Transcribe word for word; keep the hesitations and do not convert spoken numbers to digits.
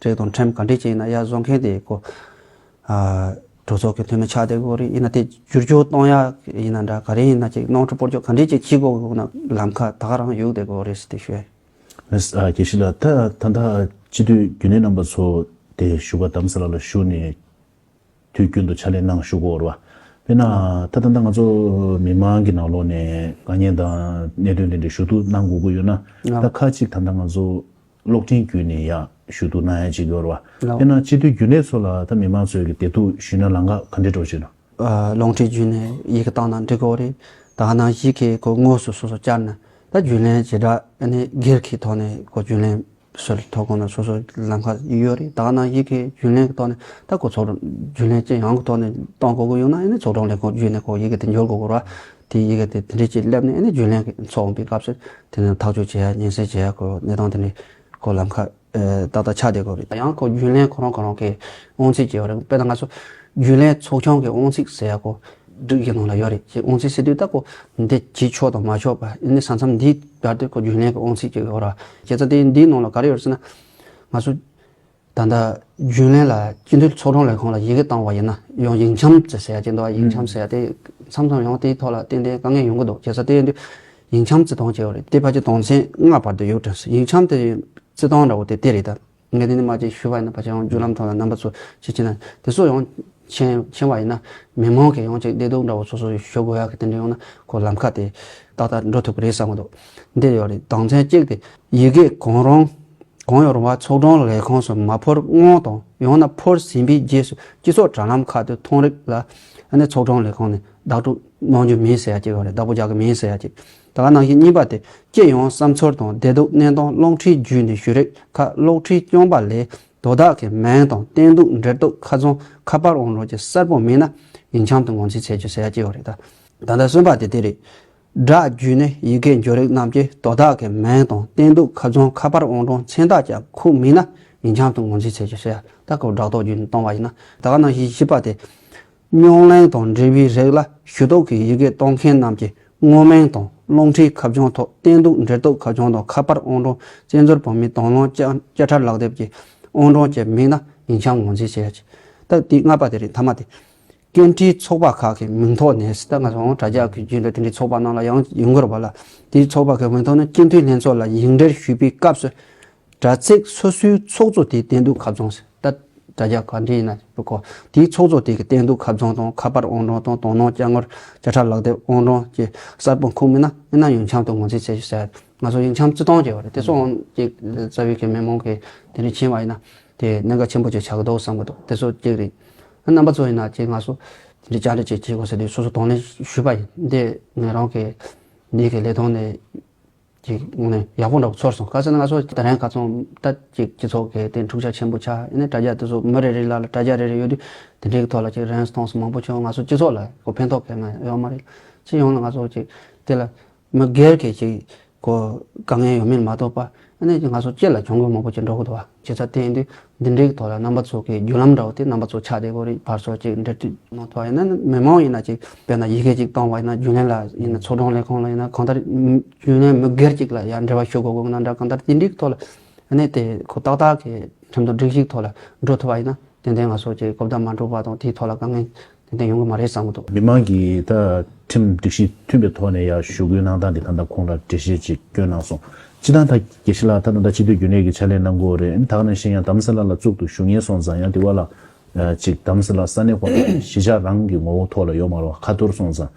བཀྲིས་དང་ཁྲིམས་ག་འདྲས་ཅིག་ཡིན་ན་ཡར་བཟོ་མཁན་དེ་ཁོ་ཨ་གྲོས་ཚོགས་ཀྱི་འཐུས་མི་ཆགས་བསྡད་དགོས་རེད། ཡིན་ན་དེ་བསྒྱུར་བཅོས་གཏོང་ཡ་ཡིན་ན་འདྲ་ག་རེ་ཡིན་ན་ཅིག་ནོར་འཁྲུལ་སྤོ་སྐྱོར་ག་འདྲས་ཅིག་བྱེད་དགོས་དགོས་ན་ལམ་ཁ་ད་ག་རང་ཡོད་བསྡད་དགོས་རེད་ཟེར་དེ་ཞུ་ཡ་ཡིན། ལགས་ཨ་དགེ་བཤེས་ལགས། ད་ད་ལྟ་སྤྱི་འཐུས་རྒྱུན་ལས་རྣམ་པ་ཚོ་དེ་བཞུགས་སྒར་རྡ་རམ་ས་ལ་ལ་བཞུགས་ནས། དུས་རྒྱུན་དུ་ཕྱག་ལས་གནང་བཞུགས་ཀྱི་ཡོད་རེད་བ། དཔེར་ན་ད་ད་ལྟ་ང་ཚོ་མི་མང་གི་ནང་ལོགས་ནས་དཀའ་ངལ་དང་གནད་དོན་དེ་འདྲ་ཞུ་གཏུག་གནང་དགོས་ཀྱི་ཡོད་ན། ལགས། ད་ཁ་ཅིག་ད་ལྟ་ང་ཚོ་གློག་འཕྲིན་བརྒྱུད་ནས་ཡ་ཞུ་གཏུག་གནང་ཡ་ཅིག་ཡོད་རེད་བ། ལགས། དཔེར་ན་སྤྱི་འཐུས་རྒྱུན་ལས་ཚོ་ལ་ད་མི་མང་ཚོས་ཀྱི་བདེ་སྡུག་ཞུས་ན་ལམ་ཁ་ག་འདྲ་འགྲོ་བཞིན་ནོ། ཨ་གློག་འཕྲིན་བརྒྱུད་ནས་ཡི་གེ་བཏང་ན་འགྲིག་གི་རེད། ད་ག་ནང་བཞིན་གྱི་ཁོ་དངོས་སུ་སོ་སོ་བཅར་ན་ད་རྒྱུན་ལས་བྱེ་བྲག་ཨ་ནི་སྒེར་གྱི་ཐོག་ནས་ཁོ་རྒྱུན་ལས། སུའི་ཐོག་ཁོངས་ན་སོ་སོ་ལམ་ཁ་ཡོད་རེད། ད་ག་ནང་བཞིན་གྱི་རྒྱུན་ལས་ཀྱི་ཐོག་ནས་ད་གོ་ཚོགས་རྒྱུན་ལས་ཅན་ཡང་གི་ཐོག་ནས་གཏོང་དགོས་ཀྱི་ཡོད་ན་ཨ་ནི་ཚོགས་དྲུང་ལས་ཁུངས་བརྒྱུད་ནས་ཁོ་ཡི་གེ་དེ་འབྱོར་དགོས་ཀྱི་རེད། དེ་ཡི་གེ་དེ་དེ་འདྲས་ཅིག་སླེབས་ནས་ཨ་ནི་རྒྱུན་ལས་ཀྱི་ཚོགས་འོང་པའི་སྐབས་སུ་དེ་ནས་ཐག་གཅོད་བྱེད་ཡ་སྙན་སེང་བྱེད་ཡ་གོ་གནས་སྟངས་དེ་འདྲས་ཁོ་ལམ་ཁ་ཨེ་ཏག་ཏག་ཆགས་བསྡད་ཀྱི་རེད། ཡང་ཁོ་རྒྱུན་ལས་ཁོ་རང་ཁོ་རང་གི་དབང་ཚད་ཅིག་ཡོད་རེད། དཔེར་ན་ང་ཚོ་རྒྱུན་ལས་ཚོགས་ཆུང་གི་དབང་ཚད་ཟེར་ཡ་གོ་སྒྲིག་གཞི་ནང་ལ་ཡོད་རེད། ཅེས་དབང་ཚད་ཟེར་དུས་ད་ཁོ་འདི་བྱེད་ཆོག་དང་མ་ཆོག་པ་ཨ་ནི་ས་མཚམས་འདིའི་བར་དུ་ཁོ་རྒྱུན་ལས་ཀྱི་དབང་ཚད་ཅིག་ཡོད་ར། བྱས་ཙང་དེ་འདིའི་ནང་ལ་ག་རེ་ཡོད་ཟེར་ན། ང་ཚོ་ད་ལྟ་རྒྱུན་ལས་ལ་སྤྱི་འཐུས་ཚོགས་དྲུང་ལས་ཁུངས་ལ་ཡི་གེ་བཏང་བ་ཡིན་ན་ཡང་ཡིག་འཁྱམ་ཅིག་ཟེར་ཡ་ཅིག་འདུག་བ། ཡིག་འཁྱམ་ཟེར་ཡ་དེ་མཚམས་མཚམས་ཡང་དེའི་ཐོག་ལ་ཏན་ཏན་དཀའ་ངལ་ཡོང་གི་འདུག་བྱས་ཙང་དེ་ཡིན་དུས་ཡིག་འཁྱམ་རྩི་སྟངས་ཅིག་ཡོད་རེད། དེ་ཕལ་ཆེར་དོན་ཚན་ལྔ་བར་དུ་ཡོད་དྲན་སོང་། ཡིག་འཁྱམ་དེ་རྩི་སྟངས་འདྲ་བོ་དེ་དེ་རེད་ད། ངས་དེ་ནས་མ་ཅིག་ཞུས་པ་ཡིན་ན་ཕལ་ཆེར་ཡང་བརྒྱུད་ལམ་ཐོག་ལ་རྣམ་པ་ཚོ་ཅིག་བྱས་ན་དེ་ཚོ་ཡང་མཁྱེན་མཁྱེན་པ་ཡིན་ན་མི་མང་གིས་ཡང་ཅིག་བདེ་སྡུག་འདྲ་བོ་སོ་སོ་ཞུ་དགོས་ཡག་གི་དེ་འདྲ་ཡོང་ན་ཁོ་ལམ་ཁ་དེ་ཏག་ཏག་འགྲོ་ཐུབ་ཀྱི་རེད་བསམ་གྱི་འདུག་འདི་ཡོད་རེད། དོན་ཚན་གཅིག་དེ་ཡི་གེ་གང་རུང་གང་ཡོད་རུང་བ་ཚོགས་དྲུང་ལས་ཁུངས་སུ་མ་འཕུར་སྔོན་དང་ཡང་ན་འཕུར་ཟིན་པའི་རྗེས་སུ་སྤྱི་ཚོགས་དྲ་ལམ་ཁག་ཏུ་མཐོང་རིགས་ལ་ཨ་ནི་ཚོགས་དྲུང་ལས་ཁུངས་ནས་བདག་སྤྲོད་གནང་རྒྱུ་མིན་ཟེར་ཡ་གཅིག་ཡོད་རེད། བདག་པོ་རྒྱག་གི་མིན་ཟེར་ཡ་གཅིག་ད་ག་ནང་བཞིན་གཉིས་པ་དེ་སྤྱི་ཡོངས་བསམ་ཚུལ་དང་བདེ་སྡུག་གནས་སྟངས་གློག་འཕྲིན་བརྒྱུད་ནས་ཞུ་རིགས་ཁག་གློག་འཕྲིན་རྐྱང་པ་ལས་དོ་བདག་གི་མིང་དང་བསྟན་འདུག་འབྲེལ་གཏུག་ཁ་རྩང་ཁ་པར་དབང་སྒྲོན་གྱི་གསལ་པོ་མིན་ན་ཡིག་འཁྱམ་དུ་ངོས་འཛིན་བྱེད་རྒྱུ་ཟེར་ཡ་གཅིག་ཡོད་རེད། ད་ད་ལྟ་གསུམ་པ་དེ་དེ་རེད། སྒྲ་བརྒྱུད་ནས་ཡི་གེ་འབྱོར་རིགས་རྣམས་ཀྱི་དོ་བདག་གི་མིང་དང་བསྟན་འདུག་ཁ་རྩང་ཁ་པར་དབང་སྒྲོན་མཚན་རྟགས་ཀྱང་ཁུངས་མིན་ན་ཡིག་འཁྱམ་དུ་ངོས་འཛིན་བྱེད་རྒྱུ་ཟེར་ཡ། ད་ཁོ་སྒྲ་རྟོག་བརྒྱུད་ནས་གཏོང་བ་ཡིན་ན། ད་ག་ནང་བཞིན་བཞི་པ་དེ། རྙོག་གླེང་དང་འབྲེལ་བའི་རིགས་ལ་ཞུ་གཏུག་གི་ཡི་གེ་གཏོང་མཁན་རྣམས་ཀྱི་དངོས་མིང་དང་གློག་འཕྲིན་ཁ་བྱང་ཐོག་བསྟན་འདུག་འབྲེལ་གཏུག་ཁ་བྱང་དང་ཁ་པར་དབང་སྒྲོན། བཙན་འཛུལ་བོད་མིའི་དོན་ལམ་བཅའ་བཅའ་ཁྲ་ལག་དེབ་ཀྱི་དབང་སྒྲོན་བཅས་མེད་ན་ཡིག་འཁྱམ་ངོས་འཛིན་བྱེད་ཡ་ཆེད། ད་དེ་ལྔ་པ་དེ་རེད། ཐ་མ་དེ། སྐད་འཕྲིན་ཚོགས་པ་ཁག་གི་མིང་ཐོག་ནས་ད་ང་ཚོ་དྲ་རྒྱ་གི་རྒྱུད་ལ་དེ་འདྲའི་ཚོགས་པ་ནང་ལ་ཡང་ཡོང་གི་རེད་པ་ལ། དེའི་ཚོགས་པ་ཁག་གི་མིང་ཐོག་ནས་སྤྱི་འཐུས་ལྷན་ཚོགས་ལ་ཡིག་འབྲེལ་ཞུས་པའི་སྐབས་སུ། དྲ་ཚིགས་སོ་སོའི་ཚོགས་གཙོ་དེའི་བསྟན་འདུག་ཁ་བྱང་ཟེར། ད་དྲ་རྒྱ་ག་འདྲ་ཡིན་ན་བུ་ཁོ་དེའི་ཚོགས་གཙོ་དེ་གི་བསྟན་འདུག་ཁ་བྱང་དང་ཁ་པར་དབང་སྒྲོན་དང་དོ་སྣང་བཅའ་ངོར་བཅའ་ཁྲ་ལག་དེབ་དབང་སྒྲོན་གྱི་གསལ་པོ་ཁུངས་མིན་ན་ཡིན་ན་ཡིག་འཁྱམ་དུ་ངོས་འཛིན་བྱེད་ཞུ་ཟེར། ང་ཚོ་ཡིག་འཁྱམ་རྩི་སྟངས་བྱས་པ་རེད། དེ་སོང་ཅིག་རྩ་བའི་གི་མི་མང་གི་དེ་འདྲ་ཕྱིན་པ་ཡིན་ན་དེ་གནད་འགག་ཆེན་པོ་ཅིག་ཆགས་ཀྱི་འདུག་བསམ་གྱི་འདུག་དེ་ཚོ་གཅིག་རེད། རྣམ་པ་ཚོ་ཡིན་ན་ཅིག་ང་ཚོ་དེ་འདྲ་བཅར་འདྲི་ཅིག་བྱེད་དགོས་ཟེར་དུས་སོ་སོ་གདོང་ལེན་ཞུས་པ་ཡིན། འདི་ངེད་རང་གི་འདི་གི་ལས་དོན་ནས། ཅིག་ནས་ཡག་པོ་འདྲ་པོ་ཚོར་སོང་། ག་ཟེར་ན་ང་ཚོ་དེ་རིང་ཁ་སང་ད་ཅིག་སྤྱི་ཚོགས་ཀྱི་དེ་འཁྲུག་ཆ་ཆེན་པོ་ཆགས་ཡིན་ནའི་དྲ་རྒྱ་དེ་ཚོ་མི་རེ་རེ་ལ་ལ་དྲ་རྒྱ་རེ་རེ་ཡོད་དུས་དེ་འདྲའི་ཐོག་ལ་ཅིག་རེ་སྤོང་སི་མང་པོ་བྱུང་། ང་ཚོ་སྤྱི་ཚོགས་ལ་ཁོ་ཕན་ཐོགས་གང་ཡང་ཡོད་མ་རེད། སྤྱི་ཡོངས་ལ་ང་ཚོ་ཅིག་དེ་ལ་མི་སྒེར་གྱི་ཅིག་ཁོ་དཀའ་ངལ་ཡོད་མིན་མ་གཏོགས་པ་ཨ་ནི་ཅིག་ང་ཚོ་སྤྱི་ལ་གྱོང་གུན་མང་པོ་ཅིག་འགྲོ་གི་འདུག་བ། བྱས་ཙང་དེ་ཡིན་དུས། འདི་འདྲའི་ཐོག་ལ་རྣམ་པ་ཚོ་གི་བརྒྱུད་ལམ་འདྲ་བོ་དེ་རྣམ་པ་ཚོ་ཆགས་བསྡད་ཀྱི་རེད། ཕར་ཚུར་ཅིག་འབྲེལ་མཐུད་གནང་ཐུབ་པ་ཡིན་ན་མི་མང་ཡིན་ན་ཅིག་དཔེར་ན་ཡི་གེ་ཅིག་བཏང་བ་ཡིན་ན་རྒྱུན་ལས་ལ་ཡིན་ན་ཚོགས་དྲུང་ལས་ཁུངས་ལ་ཡིན་ན་གང་ལྟར་རྒྱུན་ལས་མི་སྒེར་ཅིག་ལ་ཡང་འབྲེལ་བ་ཞུ་དགོས་དགོས་ན་འདྲ་གང་ལྟར་དེ་འདྲའི་ཐོག་ལ་ཨ་ནི་དེ་ཁོ་ཏག་ཏག་གི་ཁྲིམས་དང་སྒྲིག་གཞིའི་ཐོག་ལ་འགྲོ་ཐུབ་པ་ཡིན་ན་ཏན་ཏན་ང་ཚོ་ཅིག་གོ་བརྡ་མ་འགྲོ་བ་དང་དེའི་ཐོག་ལ་དཀའ་ངལ་ཏན་ཏན་ཡོང་གི་མ་རེད་བསམ་གྱི་འདུག་མི་མང་གིས་ད་ཁྲིམས་སྒྲིག་གཞི་མཐུན་པའི་ཐོག་ནས་ཡར་ཞུ་སྐུལ་གནང་སྟངས་འདི་ད་ལྟ་ཁོང་ལ་འགྲེལ་བཤད་ཅིག་བསྐྱོན་གནང་སོང་། སྤྱིར་བཏང་ད་དགེ་བཤེས་ལགས་ད་ད་ལྟ་སྤྱི་འཐུས་རྒྱུན་ལས་ཀྱི་ཕྱག་ལས་གནང་གི་ཡོད་རེད། ད་ག་ནང་བཞིན་ཡང་རྡ་རམ་ས་ལ་ལ་གཙུག་ཏུ་བཞུགས་མཁན་སོང་ཙང་ཡང་དེ་བ་ལ་ཅིག་རྡ་རམ་ས་ལ་ས་གནས་ཁོ་ན་གཞིས་ཆགས་རང་གི་ངོ་བོ་ཐོག་ལ་ཡོད་མ་རེད་བ། ཁ་ཐོར་སོང་ཙང་